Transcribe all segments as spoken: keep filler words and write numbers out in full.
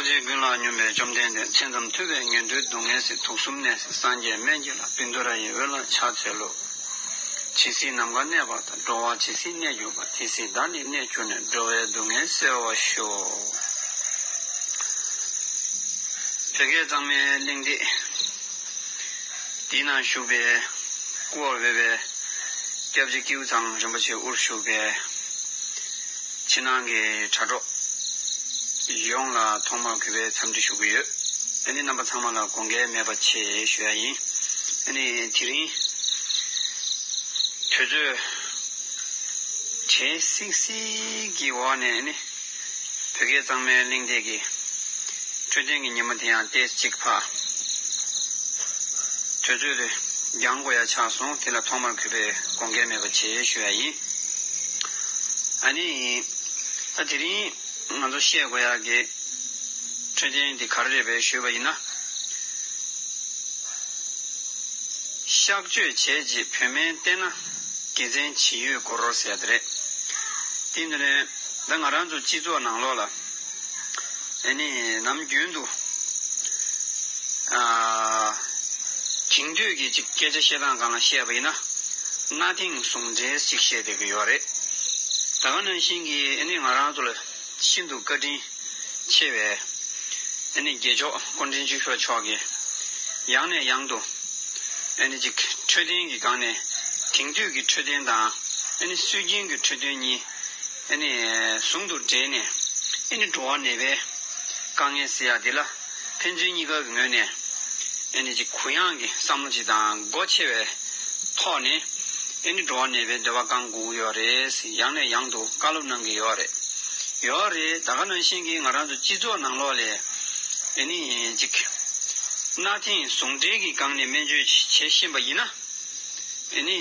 ཚེ་ཀུན་ལ་སྙོམས་པའི་བཅོམ་ལྡན་འདས། མཚན་ཙམ་ཐོས་པས་ངན་འགྲོའི་སྡུག་བསྔལ་སེལ། དུག་གསུམ་ནད་སེལ་སངས་རྒྱས་སྨན་གྱི་བླ། བཻ་ཌཱུརྱ་ཡི་འོད་ལ་ཕྱག་འཚལ་ལོ། ཇི་སྲིད་ནམ་མཁའ་གནས་པ་དང་། འགྲོ་བ་ཇི་སྲིད་གནས་གྱུར་པ། དེ་སྲིད་བདག་ནི་གནས་གྱུར་ནས། འགྲོ་བའི་སྡུག་བསྔལ་སེལ་བར་ཤོག། བོད་སྐད་གཙང་མའི་གླེང་སྟེགས་འདི་ནང་བཞུགས་པའི་སྐུ་འོ་བོད་པའི་སྐྱབས་རྗེ་ཀེའུ་ཚང་རིན་པོ་ཆེ་དབུར་བཞུགས་པའི་ཕྱི་ནང་གི་དྲ་གྲོགས་ཡོངས་ལ་ཐོག་མར་གུས་པས་འཚམས་འདྲི་ཞུ་གི་ཡོད། ཨ་ནི་རྣམ་པ་ཚང་མ་ལ་དགོངས་འགལ་མེད་པ་བྱེད་ཞུ་ཡ་ཡིན། ཨ་ནི་དེ་རིང་དུས་ཚོད་བྲེལ་སིག་སིག་གི་འོག་ནས་ཨ་ནི་བོད་སྐད་གཙང་མའི་གླེང་སྟེགས་ཀྱི་འཕྲོད་བསྟེན་གྱི་ཉིན་མོ་དེ་ཡང་ཏོག་ཙམ་ཅིག་ཕར་དུས་ཚོད་དེ་འགྱངས་དགོས་ཡ་ཆགས་སོང་། དེ་ལ་ཐོག་མར་གུས་པས་དགོངས་འགལ་མེད་པ་བྱེད་ཞུ་ཡ་ཡིན། ཨ་ནི་ད་དེ་རིང་ང་ཚོ་བཤད་དགོས་ཡ་གི་འཕྲོད་བསྟེན་འདི་ག་རེ་རེད་པས་ཞུས་པ་ཡིན་ན། གཤག་བཅོས་བྱས་རྗེས་བོད་སྨན་བསྟེན་ན་དགེ་མཚན་ཇི་ཡོད་སྐོར་ཟེར་ཡ་དེ་རེད། དེ་ནི་ད་ང་རང་ཚོ་སྤྱི་ཚོགས་ནང་ལོགས་ལ་ཨ་ནི་ནམ་རྒྱུན་དུ་ཨ་དེང་དུས་ཀྱི་ཅིག་སྐད་ཆ་བཤད་སྟངས་སྒང་ལ་བཤད་པ་ཡིན་ན། གནའ་དེང་ཟུང་འབྲེལ་ཅིག་བཤད་བསྡད་ཀྱི་ཡོད་རེད། ད་ག་ནང་བཞིན་གྱི་ཨ་ནི་ང་རང་ཚོ་ལ་ཤིན་ཏུ་བཀའ་དྲིན་ཆེ་བའི་ཨ་ནི་རྒྱལ་མཆོག་སྐུ་ཕྲེང་བཅུ་བཞི་པ་མཆོག་གིས་ཡང་ནས་ཡང་དུ་ཨ་ནི་ཅིག་འཕྲོད་བསྟེན་གྱི་སྒང་ནས་དེང་དུས་ཀྱི་འཕྲོད་བསྟེན་དང་ཨ་ནི་སྲོལ་རྒྱུན་གྱི་འཕྲོད་བསྟེན་གཉིས་ཨ་ནི་ཟུང་དུ་འབྲེལ་ནས་ཨ་ནི་འགྲོ་བ་ནད་པའི་དཀའ་ངལ་སེལ་ཡ་འདི་ལ་ཕན་ཚུན་གཉིས་ཀ་གི་ངོས་ནས་ཨ་ནི་ཅིག་གུ་ཡངས་ཀྱི་བསམ་བློ་ཅིག་དང་སྒོ་ཕྱེ་བའི་ཐོག་ནས་ཨ་ནི་འགྲོ་བ་ནད་པའི་འདོད་པ་བསྐང་དགོས་ཀྱི་ཡོད་རེད། ཡང་ནས་ཡང་དུ་བཀའ་སློབ་གནང་གི་ཡོད་རེད། ཡོད་རེད། ད་ག་ནང་བཞིན་གྱི་ང་རང་ཚོ་སྤྱི་ཚོགས་ནང་ལོགས་ལ་ཨ་ནི་ཅིག་གནའ་དེང་ཟུང་འབྲེལ་གྱི་སྒང་ནས་སྨན་བཅོས་བྱེད་བཞིན་པ་ཡིན་ན་ཨ་ནི་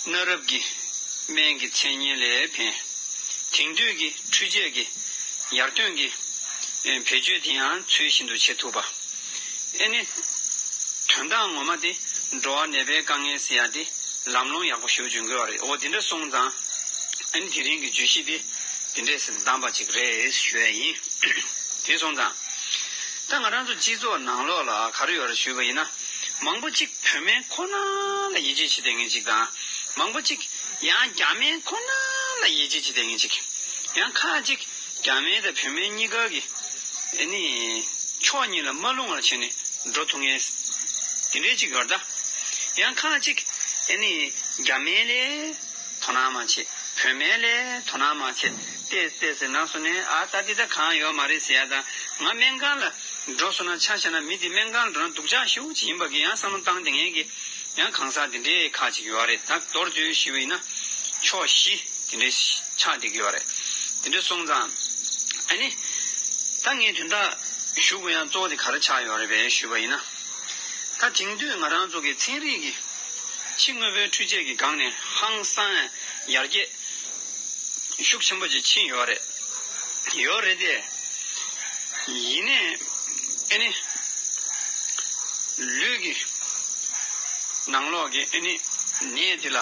གནའ་རབས་ཀྱི་སྨན་གྱི་མཚན་སྙན་ལས་ཕན། དེང་དུས་ཀྱི་འཕྲུལ་ཆས་ཀྱི་ཡར་ཐོན་གྱི་ཨེ་བེད་སྤྱོད་དེ་ཡང་ཚུལ་བཞིན་དུ་བྱེད་ཐུབ་པ། ཨེ་ནི། དོན་དག་ངོ་མ་དེ་འགྲོ་བ་ནད་པའི་དཀའ་ངལ་སེལ་ཡ་དེ་ལམ་ལྷོང་ཡག་པོ་ཞེ་པོ་འབྱུང་གི་ཡོད་རེད། འོ་དེ་འདྲ་སོང་ཙང་ཨ་ནི་དེ་རིང་གི་བརྗོད་གཞི་དེ་དེ་འདྲས་སེ་བདམས་པ་ཅིག་རེད་ཞུ་ཡ་ཡིན། དེ་སོང་ཙང་ད་ང་རང་ཚོ་སྤྱི་ཚོགས་ནང་ལོགས་ལ་ག་རེ་ཡོད་རེད་ཞུས་པ་ཡིན་ན། མང་པོ་ཅིག་བོད་སྨན་ཁོ་ན་ལ་ཡིད་ཆེས་བྱེད་བསྡད་མཁན་ཅིག་དང་། མང་པོ་ཅིག་ཡང་རྒྱ་སྨན་ཁོ་ན་ལ་ཡིད་ཆེས་བྱེད་བསྡད་མཁན་ཅིག། ཡང་ཁ་ཅིག་རྒྱ་སྨན་དང་བོད་སྨན་གཉིས་ཀ་གི་ཨ་ནི་ཕྱོགས་གཉིས་ལ་མ་ལྷུང་བར་བྱས་ནས་འགྲོ་ཐུབ་མཁན་དེ་འདྲའི་ཅིག་ཡོད་རེད་ད། ཡང་ཁ་ཅིག་ཨ་ནི་རྒྱ་སྨན་ལ་དོ་སྣང་མ་བྱེད། བོད་སྨན་ལ་དོ་སྣང་མ་བྱེད། ཏོག་ཙམ་ཏོག་ཙམ་ནང་སོང་ནས་ཨ་ད་འདི་ད་གང་ཡོད་མ་རེད་ཟེར་ཡ་དང་། ང་སྨན་ཁང་ལ་འགྲོ་སོང་ན་ཆ་བཞག་ན་མི་དེ་སྨན་ཁང་ལ་འགྲོ་ན་སྡུག་ཅག་ཞེ་པོ་ཅིག་ཡིན་པ་གི་ཡང་བསམ་བློ་བཏང་བསྡད་མཁན་གྱི་ཡང་གང་ཟག་དེ་འདྲའི་ཁ་ཅིག་ཡོད་རེད། ད་མདོར་བསྡུས་ཞུས་པ་ཡིན་ན་ཕྱོགས་བཞི་དེ་འདྲའི་ཆགས་བསྡད་ཀྱི་ཡོད་རེད། དེ་འདྲ་སོང་ཙང་ཨ་ནི་ད་ངས་དོན་དག་ཞུ་དགོས་ཡ་གཙོ་བོ་དེ་ག་རེ་ཆགས་ཡོད་རེད་པས་ཞུས་པ་ཡིན་ན། ད་དེང་དུས་ང་རང་ཚོ་གི་ཚན་རིག་གི་ཕྱི་དངོས་པོའི་འཕྲུལ་ཆས་ཀྱི་སྒང་ནས་ཧང་སང་ཡར་རྒྱས་ཤུགས་ཆེན་པོ་ཅིག་ཕྱིན་ཡོད་རེད། ཡོད་རེད་དེ། ཡིན་ནའི་ཨ་ནི་ལུས་ཀྱི་ནང་ལོགས་ཀྱི་ཨ་ནི་ནད་དེ་ལ་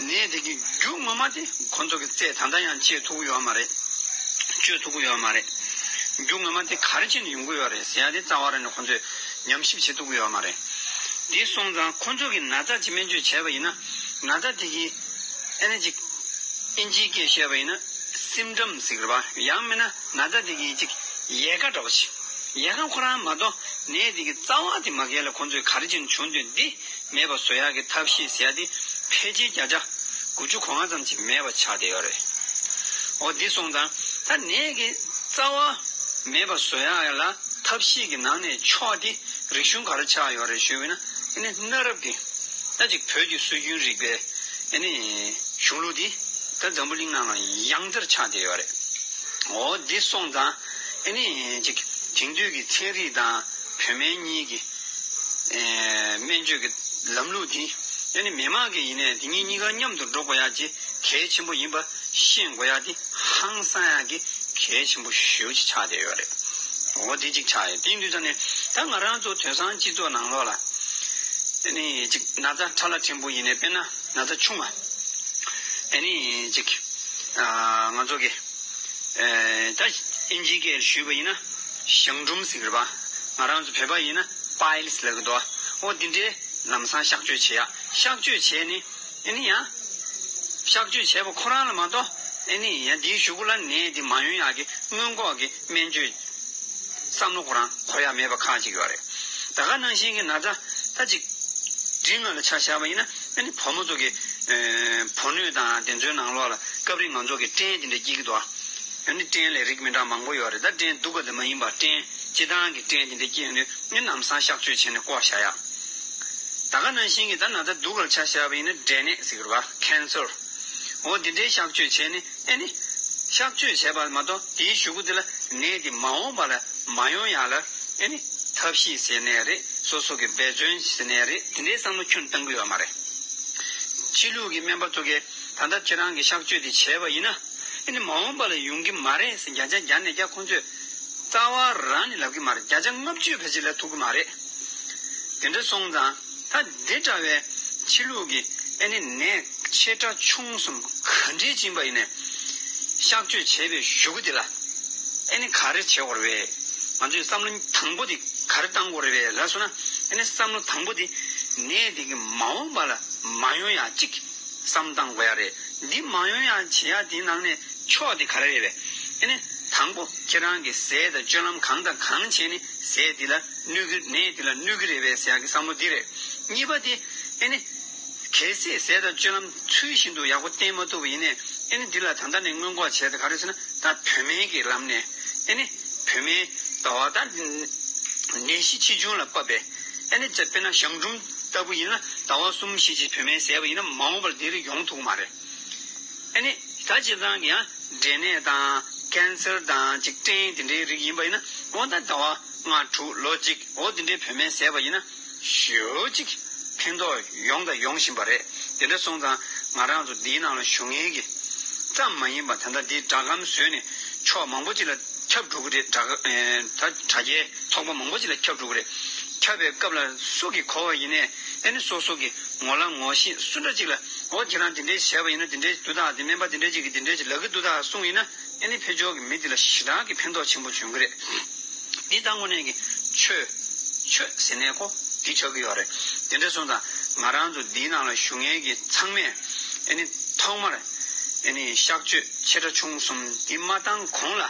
ནད་དེ་གི་རྒྱུ་ངོ་མ་དེ་ཁོ་ཚོ་གི་རྩད་ད་ལྟ་ཡང་བཅད་ཐུབ་ཀྱི་ཡོད་མ་རེད། གཅོད་ཐུབ་ཀྱི་ཡོད་མ་རེད། རྒྱུ་ངོ་མ་དེ་ག་རེ་བྱས་ནས་ཡོང་གི་ཡོད་རེད་ཟེར་ཡ་དེ་རྩ་བ་རང་ནས་ཁོ་ཚོས་ཉམས་ཞིབ་བྱེད་ཐུབ་ཀྱི་ཡོད་མ་རེད། དེ་སོང་ཙང་ཁོ་ཚོ་གི་ན་ཚ་ཅིག་སྨན་བཅོས་བྱས་པ་ཡིན་ན་ན་ཚ་དེ་གི་ཨ་ནི་ཅིག་ཨིན་ཇིའི་སྐད་བཤད་པ་ཡིན་ན་སིམ་ཊམ་ཟེར་གི་རེད་པ། ཡང་མིན་ན་ན་ཚ་དེ་གི་ཅིག་ཡལ་ག་འདྲ་བོ་ཞིག། ཡལ་ག་ཁོ་རང་མ་གཏོགས་ནད་དེ་གི་རྩ་བ་དེ་མ་རྒྱས་ལ་ཁོ་ཚོས་ག་རེ་བྱས་ནས་བྱུང་དུས་འདི་མེད་པ་བཟོ་ཡག་གི་ཐབས་ཤེས་ཟེར་ཡ་དེ་ཕལ་ཆེར་བརྒྱ་ཆ་དགུ་བཅུ་གོ་ལྔ་ཙམ་ཅིག་མེད་པ་ཆགས་བསྡད་ཡོད་རེད། འོ་འདི་སོང་ཙང་ད་ནད་ཀྱི་རྩ་བ་མེད་པ་བཟོ་ཡག་ལ་ཐབས་ཤེས་ཀྱི་ནང་ནས་ཕྱོགས་དེ་རིག་གཞུང་ག་རེ་ཆགས་ཡོད་རེད་ཞུས་པ་ཡིན་ན། ཨ་ནི་གནའ་རབས་ཀྱི་ད་ཅིག་བོད་ཀྱི་སྲོལ་རྒྱུན་རིག་པའི་ཨ་ནི་གཞུང་ལུགས་འདི་ད་འཛམ་བུ་གླིང་ནང་ལ་ཡང་རྩེར་ཆགས་བསྡད་ཡོད་རེད། འོ་འདི་སོང་ཙང་ཨ་ནི་ཅིག་དེང་དུས་ཀྱི་ཚན་རིག་དང་བོད་སྨན་གཉིས་ཀྱི་ཨེ་སྨན་བཅོས་ཀྱི་ལམ་ལུགས་འདི་ཨ་ནི་མི་མང་གི་ཡིན་ནའི་དེ་གཉིས་གཉིས་ཀ་མཉམ་དུ་འགྲོ་དགོས་ཡག་ཅིག་གལ་ཆེན་པོ་ཡིན་པ་ཤེས་དགོས་ཡག་དེ་ཧང་སང་ཡག་གི་གལ་ཆེན་པོ་ཞེ་པོ་ཅིག་ཆགས་བསྡད་ཡོད་རེད། འོ་དེ་གཅིག་ཆགས་ཡོད། དེ་ཡིན་དུས་ཙང་ནས་ད་ང་རང་ཚོ་དེང་སང་སྤྱི་ཚོགས་ནང་ལོགས་ལ་ཨ་ནི་ཅིག་ན་ཚ་ཕྲ་ལ་ཕྲན་བུ་ཡིན་ནའི་དཔེར་ན་ན་ཚ་ཆུང་བ་ཨ་ནི་ཅིག་ ཨ་ང་ཚོ་གི་ཨེ་ད་ཨིན་ཇིའི་སྐད་ཞུས་པ་ཡིན་ན་གཞང་འབྲུམ་ཟེར་གི་རེད་པ། ང་རང་ཚོ་བོད་པ་ཡིན་ན་པའི་ལིས་ལབ་གི་འདུག་འོ་འདི་འདྲའི་ལམ་སང་གཤག་བཅོས་བྱེད་ཡ། གཤག་བཅོས་བྱས་ནི་ཨེ་ནི་ཡང་གཤག་བཅོས་བྱས་པ་ཁོ་རང་ལ་མ་གཏོགས་ཨེ་ནི་ཡང་འདིའི་གཞུག་གུ་ལ་ནད་འདི་མ་ཡོང་ཡག་གི་སྔོན་འགོག་གི་སྨན་བཅོས། བསམ་བློ་ཁོ་རང་འཁོར་ཡ་མེད་པ་ཁག་ཅིག་ཡོད་རེད། ད་ག་ནང་བཞིན་གྱི་ན་ཚ་ད་ཅིག་འབྲིང་ང་ལ་ཆ་བཞག་པ་ཡིན་ན་ཨ་ནི་བུ་མོ་ཚོ་གི་ཨེ་བུ་སྣོད་དང་དེ་ཚོའི་ནང་ལོགས་ལ་སྐབས་རེ་ང་ཚོ་གི་སྐྲན་དེ་འདྲ་སྐྱེ་གི་འདུག་ཨ་ནི་སྐྲན་ལས་རིགས་མི་འདྲ་མང་པོ་ཡོད་རེད། ད་སྐྲན་སྡུག་ག་དེ་མ་ཡིན་པ་སྐྲན་སྤྱིར་བཏང་གི་སྐྲན་དེ་འདྲ་སྐྱེ་ཡོང་དུས་ཨ་ནི་ལམ་སང་གཤག་བཅོས་བྱས་ནས་བཀོག་བཞག་ཡ། ད་ག་ནང་བཞིན་གྱི་ད་ན་ཚ་སྡུག་ག་ལ་ཆ་བཞག་པ་ཡིན་ན་འབྲས་ནད་ཟེར་གི་རེད་པ། ཁེན་སར། འོ་འདི་འདྲའི་གཤག་བཅོས་བྱས་ནས་ཨེ་ནི་གཤག་བཅོས་བྱས་པ་མ་གཏོགས་དེའི་གཞུག་གུ་དེ་ལ་ནད་དེ་མ་འོངས་པ་ལ་མ་ཡོང་ཡག་ལ་ཨེ་ནི་ཐབས་ཤེས་ཟེར་ནའི་རེད། སོ་སོ་གི་འབད་བརྩོན་ཟེར་ནའི་རེད། དེ་འདྲའི་བསམ་བློ་ཁྱོན་བཏང་གི་ཡོད་མ་རེད། ཕྱི་ལུགས་ཀྱི་སྨན་པ་ཚོ་གིས་ད་ལྟ་ཁྱེད་རང་གི་གཤག་བཅོས་དེ་བྱས་པ་ཡིན་ན་ཨེ་ནི་མ་འོངས་པ་ལ་ཡོང་གི་མ་རེད་ཟེར་བརྒྱ་ཆ་བརྒྱ་ནས་བརྒྱ་ཁོང་ཚོས་རྩ་བ་རང་ནས་ལབ་གི་མ་རེད། བརྒྱ་ཆ་ལྔ་བཅུ་ཕལ་ཆེར་ལབ་ཐུབ་གི་མ་རེད། དེ་འདྲ་སོང་ཙང་ད་འདི་འདྲ་བའི་ཕྱི་ལུགས་ཀྱི་ཨེ་ནི་ནད་ཆེ་ཕྲ་ཆུང་གསུམ་ག་འདྲའི་ཕྱིན་པ་ཡིན་ནའི་གཤག་བཅོས་བྱས་པའི་གཞུག་གུ་དེ་ལ་ཨེ་ནི་ག་རེ་བྱེད་དགོས་རེད་པས། ང་ཚོས་བསམ་བློ་དང་པོ་དེ་ག་རེ་བཏང་དགོས་རེད་པས་ལབ་སོང་ན་ཨེ་ནི་བསམ་བློ་དང་པོ་དེ་ནད་དེ་གི་མ་འོངས་པ་ལ་མ་ཡོང་ཡག་གཅིག་བསམ་བཏང་དགོས་ཡ་རེད། འདི་མ་ཡོང་ཡག་བྱེད་ཡག་དེའི་ནང་ནས་ཕྱོགས་དེ་ག་རེ་རེད་པས། ཨེ་ནི་དང་པོ་ཁྱེད་རང་གི་ཟས་དང་སྤྱོད་ལམ་གང་དང་གང་བྱས་ནས་ཟས་འདི་ལ་གནོད་ཀྱི་ནད་འདི་ལ་གནོད་ཀྱི་རེད་པས་ཟེར་ཡག་གི་བསམ་བློ་འདི་རེད། གཉིས་པ་དེ་ཨེ་ནི་གལ་སྲིད་ཟས་དང་སྤྱོད་ལམ་ཚུལ་བཞིན་དུ་ཡག་པོ་བསྟེན་མ་ཐུབ་པ་ཡིན་ནའི་ཨེ་ནི་འདི་ལ་ད་ལྟ་ནས་སྔོན་འགོག་བྱས་ཏེ་ག་རེ་ཟེར་ན་ད་བོད་སྨན་གྱི་ལམ་ནས་ཨེ་ནི་བོད་སྨན་ཟླ་བ་ད་ནད་གཞི་ཆེ་ཆུང་ལ་དཔག་པའི་ཨེ་ནི་དཔེར་ན་གཞང་འབྲུམ་ལྟ་བུ་ཡིན་ན་ཟླ་བ་གསུམ་བཞི་ཅིག་བོད་སྨན་བཟས་པ་ཡིན་ན་མ་འོངས་པར་འདི་རིགས་ཡོང་ཐུབ་ཀྱི་མ་རེད། ཨེ་ནི་ད་སྤྱིར་བཏང་གི་ཡང་འབྲས་ནད་དང་ཀན་སར་དང་ཅིག་སྐྲན་དེ་འདྲའི་རིགས་ཡིན་པ་ཡིན་ན་འོ་ད་ཟླ་བ་ལྔ་དྲུག་ལོ་གཅིག་འོ་དེ་འདྲའི་བོད་སྨན་བཟས་པ་ཡིན་ན་ཞེ་པོ་ཅིག་ཕན་ཐོགས་ཡོང་དང་ཡོང་བཞིན་པ་རེད། དེ་འདྲ་སོང་ཙང་ང་རང་ཚོ་འདིའི་ནང་ལ་ཞུགས་མཁན་གྱི་ཙམ་མ་ཡིན་པ་ད་ལྟ་འདིའི་སྒྲ་སྒམ་བཟོས་ནས་ཕྱོགས་མང་པོ་ཅིག་ལ་ཁྱབ་འགྲོ་གི་རེད། དྲ་ཨེ་ད་དྲ་རྒྱའི་ཚོགས་པ་མང་པོ་ཅིག་ལ་ཁྱབ་འགྲོ་གི་རེད། ཁྱབ་པའི་སྐབས་ལ་སུ་གིས་གོ་བ་ཡིན་ནའི་ཨེ་ནི་སོ་སོ་གི་ངོ་ལ་ངོ་ཤེས་སུ་འདྲ་ཅིག་ལ་འོ་ཁྱེད་རང་དེ་འདྲའི་བྱས་པ་ཡིན་ན་དེ་འདྲའི་འདུག་ད། དེ་སྨན་པ་དེ་འདྲའི་ཅིག་གིས་དེ་འདྲའི་ཅིག་ལབ་ཀྱི་འདུག་ད་གསུངས་ཡིན་ན་ཨེ་ནི་ཕེབས་ཕྱོགས་ཀྱི་མི་དེ་ལ་ཞེ་དྲག་གི་ཕན་ཐོགས་ཆེན་པོ་བྱུང་གི་རེད། འདི་ད་དངོས་གནས་ཀྱི་ཆོས་ཆོས་ཟེར་ནས་ཁོ་འདི་ཆགས་ཀྱི་ཡོད་རེད། དེ་འདྲ་སོང་ཙང་ང་རང་ཚོ་འདིའི་ནང་ལ་ཞུགས་མཁན་གྱི་ཚང་མས་ཨེ་ནི་ཐོག་མར་ཨེ་ནི་གཤག་བཅོས་ཆེ་ཕྲ་ཆུང་གསུམ་འདི་མ་བཏང་གོང་ལ་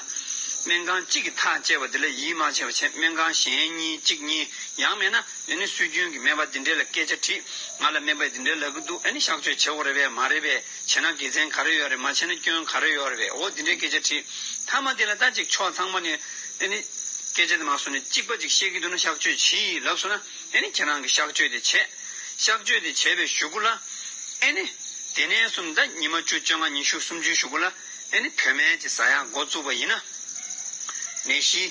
སྨན་ཁང་གཅིག་གིས་ཐག་བཅད་པ་དེ་ལ་ཡིད་མ་ཆེས་པ་བྱས། སྨན་ཁང་གཞན་གཉིས་གཅིག་གཉིས་ཡང་མེད་ན་ཨེ་ནི་སྲོལ་རྒྱུན་གྱི་སྨན་པ་འདི་འདྲས་ལ་སྐད་ཆ་དྲིས། ང་ལ་སྨན་པས་འདི་འདྲས་ལབ་ཀྱི་འདུག་ཨེ་ནི་གཤག་བཅོས་བྱེད་དགོས་རེད་པས་མ་རེད་པས། བྱས་ན་དགེ་མཚན་ག་རེ་ཡོད་རེད། མ་བྱས་ན་སྐྱོན་ག་རེ་ཡོད་རེད་པས། འོ་འདི་འདྲའི་སྐད་ཆ་དྲིས། མཐའ་མ་དེ་ལ་ད་ཅིག་ཕྱོགས་ཚང་མ་ནས་ཨེ་ནི་སྐད་ཆ་དེ་མ་གསུངས་ནས་གཅིག་པ་ཅིག་བཤད་ཀྱི་འདུག་ན་གཤག་བཅོས་གྱིས་ལབ་སོང་ན་ཨེ་ནི་ཁྱེད་རང་གིས་གཤག་བཅོས་དེ་བྱས། གཤག་བཅོས་དེ་བྱས་པའི་གཞུག་གུ་ལ་ཨེ་ནི་དེ་ནས་བཟུང་ད་ཉི་མ་བཅུ་བཅོ་ལྔ་ཉི་ཤུ་སུམ་ཅུའི་གཞུག་གུ་ལ་ཨེ་ནི་བོད་སྨན་ཅིག་ཟ་ཡག་འགོ་བཙུགས་པ་ཡིན་ན། ནད་གཞི་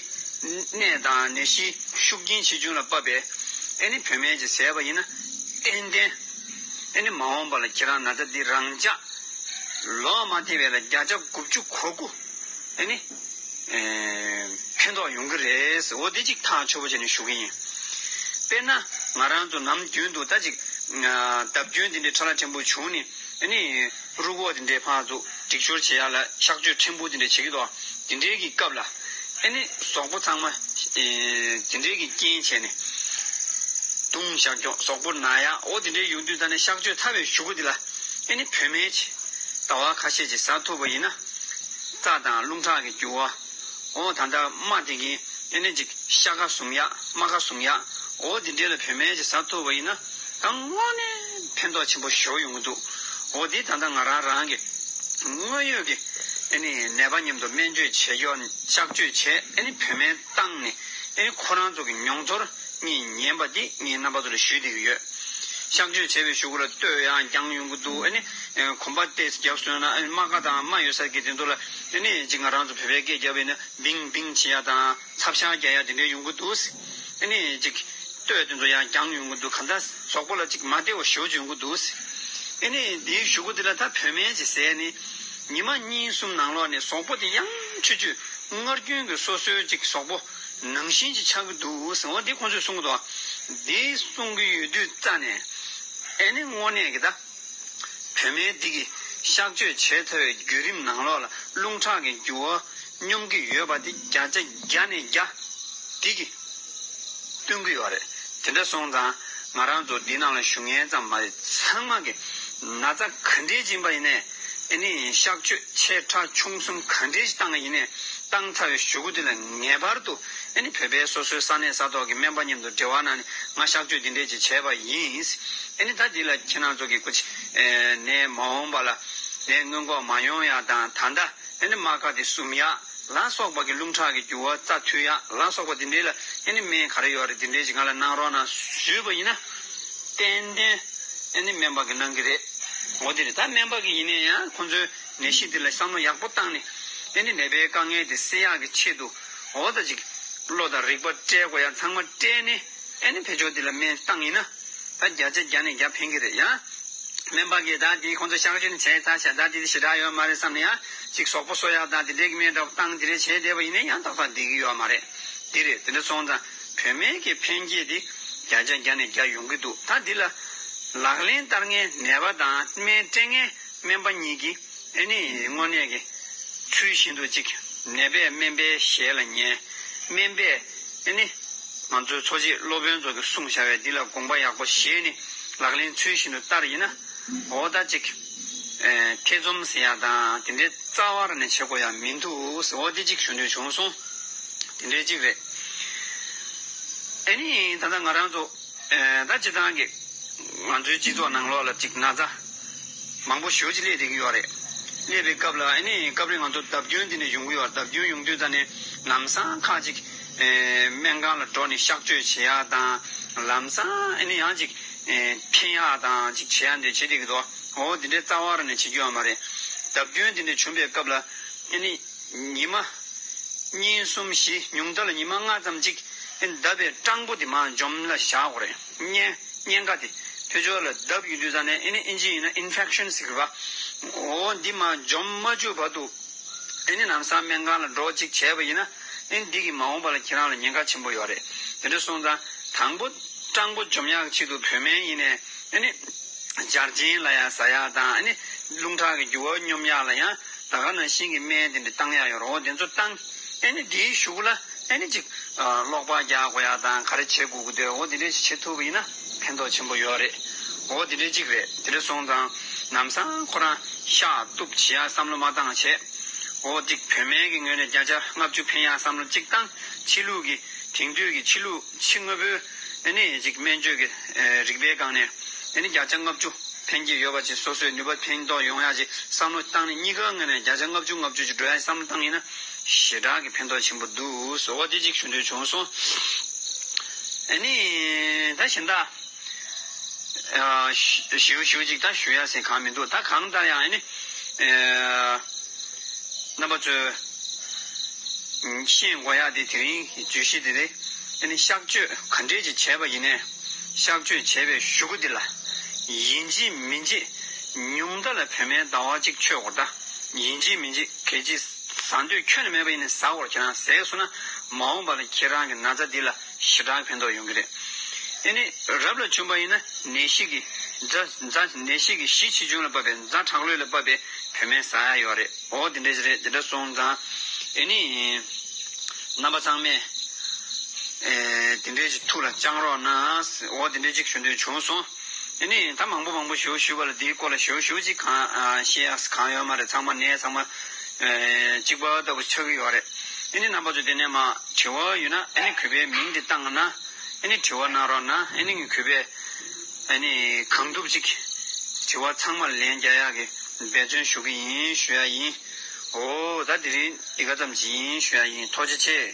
ནད་དང་ནད་གཞི་ཤུགས་རྐྱེན་ཆེ་ཆུང་ལ་དཔག་པའི་ཨེ་ནི་བོད་སྨན་ཅིག་བཟས་པ་ཡིན་ན་ཏན་ཏན་ཨེ་ནི་མ་འོངས་པ་ལ་ཁྱེད་རང་ན་ཚ་འདི་རང་འཇགས་ལོག་མ་ཐེབས་པའི་ལ་བརྒྱ་ཆ་དགུ་བཅུ་གོ་དགུ་ཨེ་ནི་ཨེ་ཕན་ཐོགས་ཡོང་གི་རེད་ཟེར། འོ་དེ་ཅིག་ཐག་ཆོད་པོ་བྱས་ནས་ཞུ་གི་ཡིན། དཔེར་ན་ང་རང་ཚོ་ནམ་རྒྱུན་དུ་ད་ཅིག་ལྡབ་སྐྱོན་འདི་འདྲའི་ཁྲ་ལ་ཕྲན་བུ་བྱུང་ནས་ཨེ་ནི་རུས་ཁོག་འདི་འདྲའི་ཕར་ཚུར་སྒྲིག་སྦྱོར་བྱེད་ཡ་ལ་གཤག་བཅོས་ཕྲན་བུ་འདི་འདྲ་བྱེད་ཀྱི་འདུག་དེ་འདྲའི་གི་སྐབས་ལ་ཨེ་ནི་གཟུགས་པོ་ཚང་མ་ཨེ་དེ་འདྲའི་གི་རྐྱེན་བྱས་ནས་གདུང་ཤར་སྐྱོ་གཟུགས་པོ་ན་ཡ་འོ་དེ་འདྲའི་ཡོང་དུས་ད་ནི་གཤག་བཅོས་ཚར་བའི་གཞུག་གུ་འདི་ལ་ཨེ་ནི་བོད་སྨན་ཅིག་ཟླ་བ་ཁ་ཤས་ཅིག་ཟ་ཐུབ་པ་ཡིན་ན་རྩ་དང་རླུང་ཁྲག་གི་རྒྱུ་བ། འོ་ད་ལྟ་རྨ་དེ་གིས་ཨེ་ནི་ཅིག་ཤ་ཁ་ཟུམ་ཡག་རྨ་ཁ་ཟུམ་ཡག་འོ་དེ་འདྲའི་ལ་བོད་སྨན་ཅིག་ཟ་ཐུབ་པ་ཡིན་ན་ད་དངོས་གནས་ཕན་ཐོགས་ཆེན་པོ་ཞེ་པོ་ཡོང་གི་འདུག་འོ་དེ་ད་ལྟ་ང་རང་རང་གི་དངོས་ཡོད་ཀྱི་ཨེ་ནི་ནད་པ་མཉམ་དུ་སྨན་བཅོས་བྱེད་ཡོད། གཤག་བཅོས་བྱས་ཨེ་ནི་བོད་སྨན་བཏང་ནས་ཨེ་ནི་ཁོ་རང་ཚོ་གི་མྱོང་ཚོར་ངས་ཉན་པ་འདི་ངས་རྣམ་པ་ཚོ་ལ་ཞུས་བསྡད་ཀྱི་ཡོད། གཤག་བཅོས་བྱས་པའི་གཞུག་གུ་ལ་སྟོད་ཡང་རྒྱང་ཡོང་གི་འདུག་ཨེ་ནི་གོམ་པ་ཏོག་ཙམ་བརྒྱབ་སོང་ན་ཨེ་ནི་རྨ་ཁ་དང་རྨ་ཡོད་ས་གི་དེ་ཚོ་ལ་ཨེ་ནི་ཅིག་ང་རང་ཚོ་བོད་པའི་སྐད་བརྒྱབ་པ་ཡིན་ན་བིང་བིང་བྱེད་ཡ་དང་ཚབ་ཤ་རྒྱག་ཡ་དེ་འདྲ་ཡོང་གི་འདུག་ཨེ་ནི་ཅིག་སྟོད་དེ་ཚོ་ཡང་རྒྱང་ཡོང་གི་འདུག་གང་ལྟར་གཟུགས་པོ་ལ་ཅིག་མ་བདེ་བ་ཞེ་པོ་ཅིག་ཡོང་གི་འདུག་ཨེ་ནི་དེའི་གཞུག་གུ་དེ་ལ་ད་བོད་སྨན་ཅིག་བཟས་ནི་ཉི་མ་གཉིས་གསུམ་ནང་ལོགས་ནས་གཟུགས་པོ་དེ་ཡང་ཆུ་ཆུ་སྔར་རྒྱུན་གྱི་སོ་སོའི་ཅིག་གཟུགས་པོ་ནང་བཞིན་ཅིག་ཆགས་ཀྱི་འདུག་ཟེར་བ་འདི་ཁོང་ཚོས་གསུང་གི་འདུག་འདི་གསུང་གི་ཡོད་དུས་རྩ་ནས་ཨེ་ནི་དངོས་གནས་ཀྱི་ད་བོད་སྨན་འདི་གི་ གཤག་བཅོས་བྱས་ཚར་བའི་བརྒྱུད་རིམ་ནང་ལོགས་ལ་རླུང་ཁྲག་གི་རྒྱུ་བ་སྙོམས་ཀྱི་ཡོད་པ་དེ་བརྒྱ་ཆ་བརྒྱ་ནས་བརྒྱ་དེ་གིས་སྟོན་གྱི་ཡོད་རེད། དེ་འདྲ་སོང་ཙང་ང་རང་ཚོ་འདི་ནང་ལ་བཞུགས་མཁན་ཙམ་མ་རེད། ཚང་མ་གི་ན་ཚ་ག་འདྲས་ཡིན་པ་ཡིན་ནའི་ཨ་ནི་གཤག་བཅོས་ཆེ་ཕྲ་ཆུང་གསུམ་ག་འདྲས་ཞིག་བཏང་ཡིན་ནའི་བཏང་ཚར་བའི་གཞུག་གུ་དེ་ལ་ངེས་པར་དུ་ཨ་ནི་བོད་པའི་སོ་སོའི་ས་གནས་ས་ཐོག་གི་སྨན་པ་མཉམ་དུ་འབྲེལ་བ་གནང་ནས་ང་གཤག་བཅོས་འདི་འདྲས་ཅིག་བྱས་པ་ཡིན། ཨ་ནི་ད་འདི་ལ་ཁྱེད་རང་ཚོ་གི་སྐུ་མཁྱེན་ནས་མ་འོངས་པ་ལ་ནས་སྔོན་འགོག་མ་ཡོང་ཡག་དང་ད་ལྟ་ཨ་ནི་རྨ་ཁ་དེ་ཟུམ་ཡག་ལ་སོགས་པ་གི་རླུང་ཁྲག་གི་རྒྱུ་བ་རྩ་མཐུད་ཡག་ལ་སོགས་པ་འདི་འདྲས་ལ་ཨ་ནི་སྨན་ག་རེ་ཡོད་རེད་འདི་འདྲས་ཅིག་ང་ལ་གནང་རོགས་གནང་ཞུས་པ་ཡིན་ན་ཏན་ཏན་ཨ་ནི་སྨན་པ་གི་གནང་གི་རེད། འོ་དེ་རེད། ད་སྨན་པ་གི་ཡིན་ནའི་ཡང་ཁོང་ཚོའི་ནད་གཞི་འདི་ལ་བསམ་བློ་ཡག་པོ་བཏང་ནས་ཨ་ནི་ནད་པའི་དཀའ་ངལ་དེ་སེལ་ཡག་གི་ཆེད་དུ་འོ་ད་ཅིག་བློ་དང་རིག་པ་སྤྲད་དགོས་ཡག་ཚང་མ་སྤྲད་ནས་ཨ་ནི་ཕན་ཆོག་འདི་ལ་སྨན་བཏང་ཡིན་ན་ད་བརྒྱ་ཆ་བརྒྱ་ནས་བརྒྱ་ཕན་གི་རེད། ཡང་སྨན་པ་གིས་ད་འདི་ཁོང་ཚོ་གཤག་བཅོས་ནི་བྱས་ཚར་བྱས་ད་འདི་ཞེ་དྲག་ཡོད་མ་རེད་བསམ་ནས་ཡང་ཅིག་ཟོག་པོ་གསོ་ཡག་དང་འདི་འདྲའི་གི་སྨན་འདྲ་པོ་བཏང་འདི་འདྲའི་བྱས་བསྡད་པ་ཡིན་ན་ཡང་ཏག་ཏག་བསྡད་གི་ཡོད་མ་རེད། འདི་རེད། དེ་འདྲ་སོང་ཙང་བོད་སྨན་གྱི་ཕན་སྐྱེད་འདི་བརྒྱ་ཆ་བརྒྱ་ནས་བརྒྱ་ཡོང་གི་འདུག་ད་འདི་ལ་ལག་ལེན་བསྟར་མཁན་ནད་པ་དང་སྨན་སྤྲད་མཁན་སྨན་པ་གཉིས་ཀྱིས་ཨ་ནི་དངོས་གནས་ཀྱི་ཚུལ་བཞིན་དུ་ཅིག་ནད་པས་སྨན་པའི་ཞལ་ལ་ཉན། སྨན་པས་ཨ་ནི་ང་ཚོའི་འཚོ་བྱེད་སློབ་དཔོན་ཚོ་གིས་གསུངས་བཞག་པའི་འདི་ལ་དགོངས་པ་ཡག་པོ་བཞེས་ནས་ལག་ལེན་ཚུལ་བཞིན་དུ་བསྟར་ཡིན་ན་འོ་ད་ཅིག་ཨེ་ཐེ་ཚོམ་ཟེར་ཡག་དང་དེ་འདྲའི་རྩ་བ་ར་ནས་བྱེད་དགོས་ཡག་མི་འདུག་ཟེར། འོ་དེ་ཅིག་ཞུ་འདོད་བྱུང་སོང་། དེ་འདྲའི་ཅིག་རེད། ཨ་ནི་ད་ལྟ་ང་རང་ཚོ་ཨེ་ད་སྤྱི་བཏང་གི་ང་ཚོའི་སྤྱི་ཚོགས་ནང་ལོགས་ལ་ཅིག་ན་ཚ་མང་པོ་ཞེ་པོ་ཅིག་སླེབས་བསྡད་ཀྱི་ཡོད་རེད། སླེབས་པའི་སྐབས་ལ་ཨ་ནི་སྐབས་རེ་ང་ཚོ་བརྡབ་སྐྱོན་འདི་ནས་ཡོང་གི་ཡོད། བརྡབ་སྐྱོན་ཡོང་དུས་ཙ་ནས་ལམ་སང་ཁ་ཅིག་ཨེ་སྨན་ཁང་ལ་འགྲོ་ནས་གཤག་བཅོས་བྱེད་ཡག་དང་ལམ་སང་ཨ་ནི་ཡང་ཅིག་ཨེ་འཕེན་ཡག་དང་ཅིག་བྱེད་ཡག་འདི་བྱེད་བསྡད་ཀྱི་འདུག་འོ་འདི་འདྲའི་རྩ་བ་ར་ནས་བྱེད་རྒྱུ་ཡོད་མ་རེད། བརྡབ་སྐྱོན་འདི་འདྲ་བྱུང་བའི་སྐབས་ལ་ཨ་ནི་ཉི་མ་གཉིས་གསུམ་བཞི་ཉུང་མཐའ་ལ་ཉི་མ་ལྔ་ཙམ་ཅིག་ཨ་ནི་བརྡབ་པའི་སྐྲངས་པོ་དེ་མར་འཇོམས་ལ་བཞག་དགོས་རེད། གཉན་གཉན་ཁ་དེ་ཕར་ཕྱོགས་ལ་བརྡབ་ཡོང་དུས་ཙ་ནས་ཨ་ནི་ཨིན་ཇི་ཡིན་ན་ཨིན་ཕེག་ཤན་ཟེར་གི་རེད་པ། འོ་འདི་མར་འཇོམས་མ་བཅུག་བར་དུ་ཨ་ནི་ལམ་སང་སྨན་ཁང་ལ་འགྲོ་ཅིག་བྱས་པ་ཡིན་ན་ཨ་ནི་འདི་གིས་མ་འོངས་པ་ལ་ཁྱེད་རང་ལ་ཉེན་ཁ་ཆེན་པོ་ཡོད་རེད། དེ་འདྲ་སོང་ཙང་དང་པོ་སྐྲངས་པོ་འཇོམས་ཡག་གི་ཆེད་དུ་བོད་སྨན་ཡིན་ནའི་ཨ་ནི་འབྱར་ཆེན་ལ་ཡ་ཟ་ཡག་དང་ཨ་ནི་རླུང་ཁྲག་གི་རྒྱུ་བ་སྙོམས་ཡག་ལ་ཡང་ད་ག་ནང་བཞིན་གྱི་སྨན་དེ་འདྲ་བཏང་ཡག་ཡོད་རེད། འོ་དེ་ཚོ་བཏང་ཨ་ནི་དེའི་གཞུག་ལ་ཨ་ནི་ཅིག་གློག་པ་རྒྱག་དགོས་ཡག་དང་ག་རེ་བྱེད་དགོས་ཀྱི་འདུག་འོ་དེ་འདྲ་ཞིག་བྱེད་ཐུབ་པ་ཡིན་ན་ཕན་ཐོགས་ཆེན་པོ་ཡོད་རེད། འོ་དེ་འདྲ་ཅིག་རེད། དེ་འདྲ་སོང་ཙང་ལམ་སང་ཁོ་རང་གཤག་གཏུབ་བྱེད་ཡག་བསམ་བློ་མ་བཏང་བྱས། འོ་ཅིག་བོད་སྨན་གྱི་ངོས་ནས་བརྒྱ་ཆ་ལྔ་བཅུ་ཕན་ཡག་བསམ་བློ་གཅིག་བཏང་། ཕྱི་ལུགས་ཀྱི་དེང་དུས་ཀྱི་ཕྱི་ལུགས་ཕྱི་དངོས་པོའི་ཨ་ནི་ཅིག་སྨན་བཅོས་ཀྱི་ཨེ་རིག་པའི་སྒང་ནས་ཨ་ནི་བརྒྱ་ཆ་ལྔ་བཅུ་ཕན་གྱི་ཡོད་པ་ཅིག་སོ་སོའི་ནུས་པ་ཕན་ཐོགས་ཡོང་ཡག་ཅིག་བསམ་བློ་བཏང་ནས་གཉིས་ཀའི་ངོས་ནས་བརྒྱ་ཆ་ལྔ་བཅུ་ལྔ་བཅུ་ཅིག་འགྲོ་ཡག་བསམ་བློ་བཏང་ཡིན་ན་ཞེ་དྲག་གི་ཕན་ཐོགས་ཆེན་པོ་འདུག་ཟེར་བ་དེ་ཅིག་ཞུ་འདོད་བྱུང་སོང་། ཨ་ནི་ད་གཞན་དག་ཨ་ཞིབ་ཞིབ་ཅིག་ད་ཞུ་ཡ་ཟེར་གང་མི་འདུག་ད་གང་ལྟར་ཡང་ཨ་ནི་ཨ་རྣམ་པ་ཚོས་ཤེས་དགོས་ཡ་དེ་དེ་རིང་གི་བརྗོད་གཞི་དེ་རེད། ཨ་ནི་གཤག་བཅོས་ག་འདྲས་ཅིག་བྱས་པ་ཡིན་ནའི་གཤག་བཅོས་བྱས་པའི་གཞུག་གུ་དེ་ལ་ཡིན་གཅིག་མིན་གཅིག་ཉུང་མཐའ་ལ་བོད་སྨན་ཟླ་བ་གཅིག་མཆོད་དགོས། ད་ཡིན་གཅིག་མིན་གཅིག་གལ་ཆེ་ཟ་འདོད་ཁྱོན་ནས་མེད་པ་ཡིན་ན་ཟ་དགོས། ཁྱེད་རང་ཟས་སོང་ན་མ་འོངས་པ་ལ་ཁྱེད་རང་གི་ན་ཚ་འདི་ལ་ཞེ་དྲག་ཕན་ཐོགས་ཡོང་གི་རེད། ཨ་ནི་རབ་ལ་བྱུང་བ་ཡིན་ན་ནད་གཞི་གི་རྫ་རྫ་ནད་གཞི་གི་གཞི་ཆེ་ཆུང་ལ་བབས་པའི་རྫ་དྲག་ལོས་ལ་བབས་པའི་བོད་སྨན་ཟ་ཡ་ཡོད་རེད། འོ་དེ་འདྲ་ཞིག་རེད། དེ་འདྲ་སོང་ཙང་ཨ་ནི་རྣམ་པ་ཚང་མས་ཨེ་དེ་འདྲ་ཞིག་ཐུགས་ལ་བཅངས་རོགས་གནང་། འོ་དེ་འདྲ་ཅིག་ཞུ་འདོད་བྱུང་སོང་། ཨ་ནི་ད་མང་པོ་མང་པོ་ཞུ་ཞུ་བ་ལ་འདིའི་སྐོར་ལ་ཞུ་ཞུ་ཅིག་གང་ཨ་བཤད་ཡ་གང་ཡོད་མ་རེད། ཚང་མ་ནས་ཚང་མ་ཨེ་གཅིག་པ་ལྟ་བུ་ཆགས་ཀྱི་ཡོད་རེད། ཨ་ནི་རྣམ་པ་ཚོ་དེ་ནས་མ་དྲི་བ་ཡོད་ན་ཨ་ནི་གུས་པའི་མིང་འདི་བཏང་ན་ཨ་ནི་དྲི་བ་གནང་རོགས་གནང་། ཨ་ནི་ངས་གུས་པས་ཨ་ནི་གང་ཐུབ་ཅིག་དྲི་བ་ཚང་མ་ལ་ལན་རྒྱག་ཡག་གི་འབད་བརྩོན་ཞུ་གི་ཡིན་ཞུ་ཡ་ཡིན། འོ་ད་དེ་རིང་འདི་ག་ཙམ་ཅིག་ཡིན་ཞུ་ཡ་ཡིན། ཐུགས་རྗེ་ཆེ།